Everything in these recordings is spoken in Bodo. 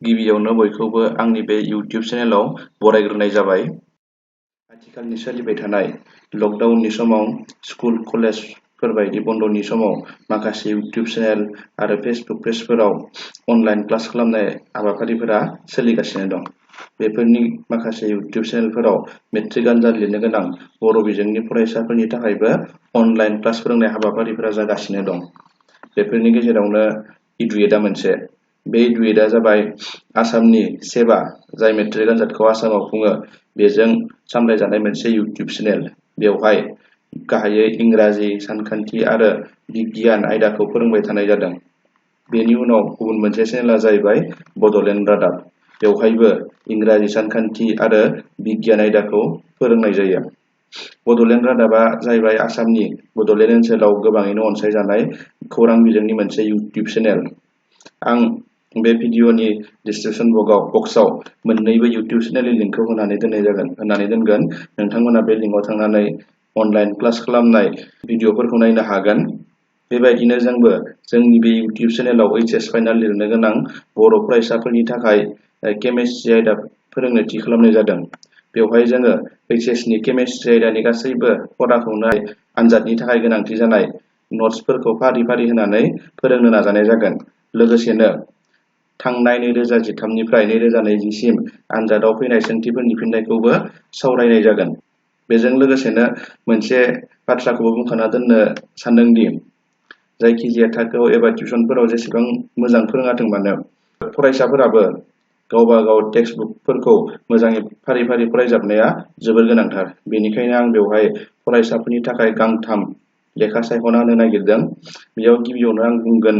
गिबियावनो बयखौबो आंनि बे YouTube चेनेलाव बरायग्रोनाय जाबाय। आथिखालनि सोलिबाय थानाय लकडाउननि समाव स्कुल कलेजफोर बायदि बन्द'नि समाव माखासे YouTube चेनेल आरो फेसबुक पेजफोराव अनलाइन क्लास खालामनाय हाबाफारिफोरा सोलिगासिनो दं। बेफोरनि माखासे YouTube चेनेलफोराव मेट्रिक आनजाद लिरनो गोनां बर' बिजोंनि फरायसाफोरनि थाखायबो अनलाइन क्लास फोरोंनाय हाबाफारिफोरा जागासिनो दं। बेफोरनि गेजेरावनो इडुएटआ मोनसे। बे इडुएटआ जाबाय आसामनि सेबा जाय मेट्रिक आनजादखौ आसामाव खुङो बेजों सामलायजानाय मोनसे YouTube चेनेल। बेवहाय गाहायै इंराजि, सानखान्थि आरो बिगियान आयदाखौ फोरोंबाय थानाय जादों। बेनि उनाव गुबुन मोनसे चेनेला जाहैबाय बड'लेण्ड रादाब। बेवहायबो इंराजि, सानखान्थि आरो बिगियान आयदाखौ फोरोंनाय जायो। बड'लेण्ड रादाबा जाहैबाय आसामनि बड'लेण्ड ओनसोलाव गोबाङैनो अनसायजानाय खौरां बिजोंनि मोनसे YouTube चेनेल। आं बे भिडिअ'नि डिसक्रिपसन बक्सआव मोन्नैबो YouTube चेनेलनि लिंकखौ होनानै दोनगोन। नोंथांमोना बे लिंकआव थांनानै अनलाइन क्लास खालामनाय भिडिअ'फोरखौ नायनो हागोन। बेबायदिनो जोंबो जोंनि बे YouTube चेनेलाव HS फाइनाल लिरनो गोनां बर' फरायसाफोरनि थाखाय केमिस्ट्रि आयदा फोरोंनो थि खालामनाय जादों। बेवहाय जोङो HSनि केमिस्ट्रि आयदानि गासैबो फराखौनो आनजादनि थाखाय गोनांथि जानाय नट्सफोरखौ फारि फारि होनानै फोरोंनो नाजानाय जागोन। लोगोसेनो थांनाय 2013 निफ्राय 2020 सिम आनजादाव फैनाय सोंथिफोरनि फिननायखौबो सावरायनाय जागोन। बेजों लोगोसेनो मोनसे बाथ्राखौबो बुंखाना दोननो सानदोंदि जायखिजाया थाखोआव एबा टिउसनफोराव जेसेबां मोजां फोरोङाथों मानो फरायसाफोराबो गावबा गाव टेक्सट बुकफोरखौ मोजाङै फारि फारि फरायजाबनाया जोबोर गोनांथार। बेनिखायनो आं बेवहाय फरायसाफोरनि थाखाय गांथाम लेखा सायख'ना होनो नागिरदों। बेयाव गिबियावनो आं बुंगोन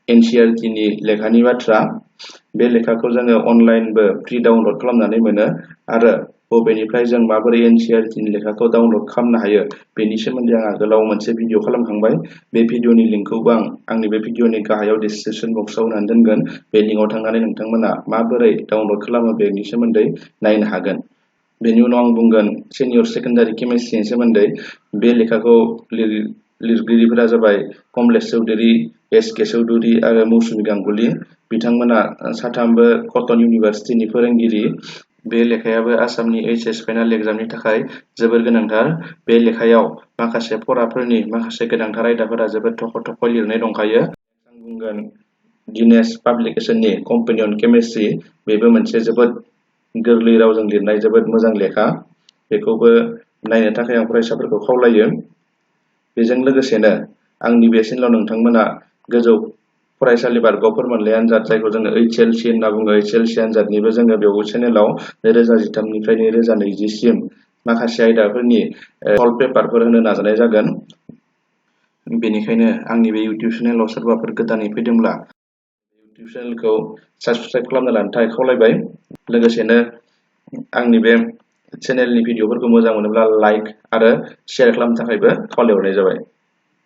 NCERT नि लेखानि बाथ्रा। बे लेखाखौ जोङो अनलाइनबो फ्रि डाउनलड खालामनानै मोनो आरो बबेनिफ्राय जों माबोरै NCERT नि लेखाखौ डाउनलड खालामनो हायो बेनि सोमोन्दै आं आगोलाव मोनसे भिडिअ खालामखांबाय। बे भिडिअनि लिंकखौबो आं आंनि बे भिडिअनि गाहायाव डिसक्रिपसन बक्सआव होनानै दोनगोन। बे लिंकआव थांनानै नोंथांमोना माबोरै डाउनलड खालामो बेनि सोमोन्दै नायनो हागोन। बेनि उनाव आं बुंगोन सिनियर सेकेन्डारि केमिस्ट्रिनि सोमोन्दै। बे लेखाखौ लिरगिरिफोरा जाबाय कमलेश चौधुरी, SK चौधुरी आरो मौसुमि गांगुली। बिथांमोना साथामबो कटन इउनिभारसिटिनि फोरोंगिरि। बे लेखायाबो आसामनि HS फाइनाल एग्जामनि थाखाय जोबोर गोनांथार। बे लेखायाव माखासे फराफोरनि माखासे गोनांथार आयदाफोरा जोबोद थख' लिरनाय दंखायो। आं बुंगोन दिनेश पाब्लिकेसननि कम्पेनियन केमिस्ट्रि। बेबो मोनसे जोबोद गोरलै रावजों लिरनाय जोबोद मोजां लेखा। बेखौबो नायनो थाखाय आं फरायसाफोरखौ खावलायो। बेजों लोगोसेनो आंनि बे चेनेलाव नोंथांमोना गोजौ फरायसालि बारग' फोरमानलाइ आनजाद जायखौ जोङो HLC होनना बुङो, HLC आनजादनिबो जोङो बेयाव चेनेलाव 2013 निफ्राय 2020 सिम माखासे आयदाफोरनि सल्भ पेपारफोर होनो नाजानाय जागोन। बेनिखायनो आंनि बे YouTube चेनेलाव सोरबाफोर गोदानै फैदोंब्ला YouTube चेनेलखौ साबस्क्राइब खालामना लानो थाखाय खावलायबाय। लोगोसेनो आंनि बे चेनेलनि भिडिअफोरखौ मोजां मोनोब्ला लाइक आरो शेयार खालामनो थाखायबो खावलायहरनाय जाबाय।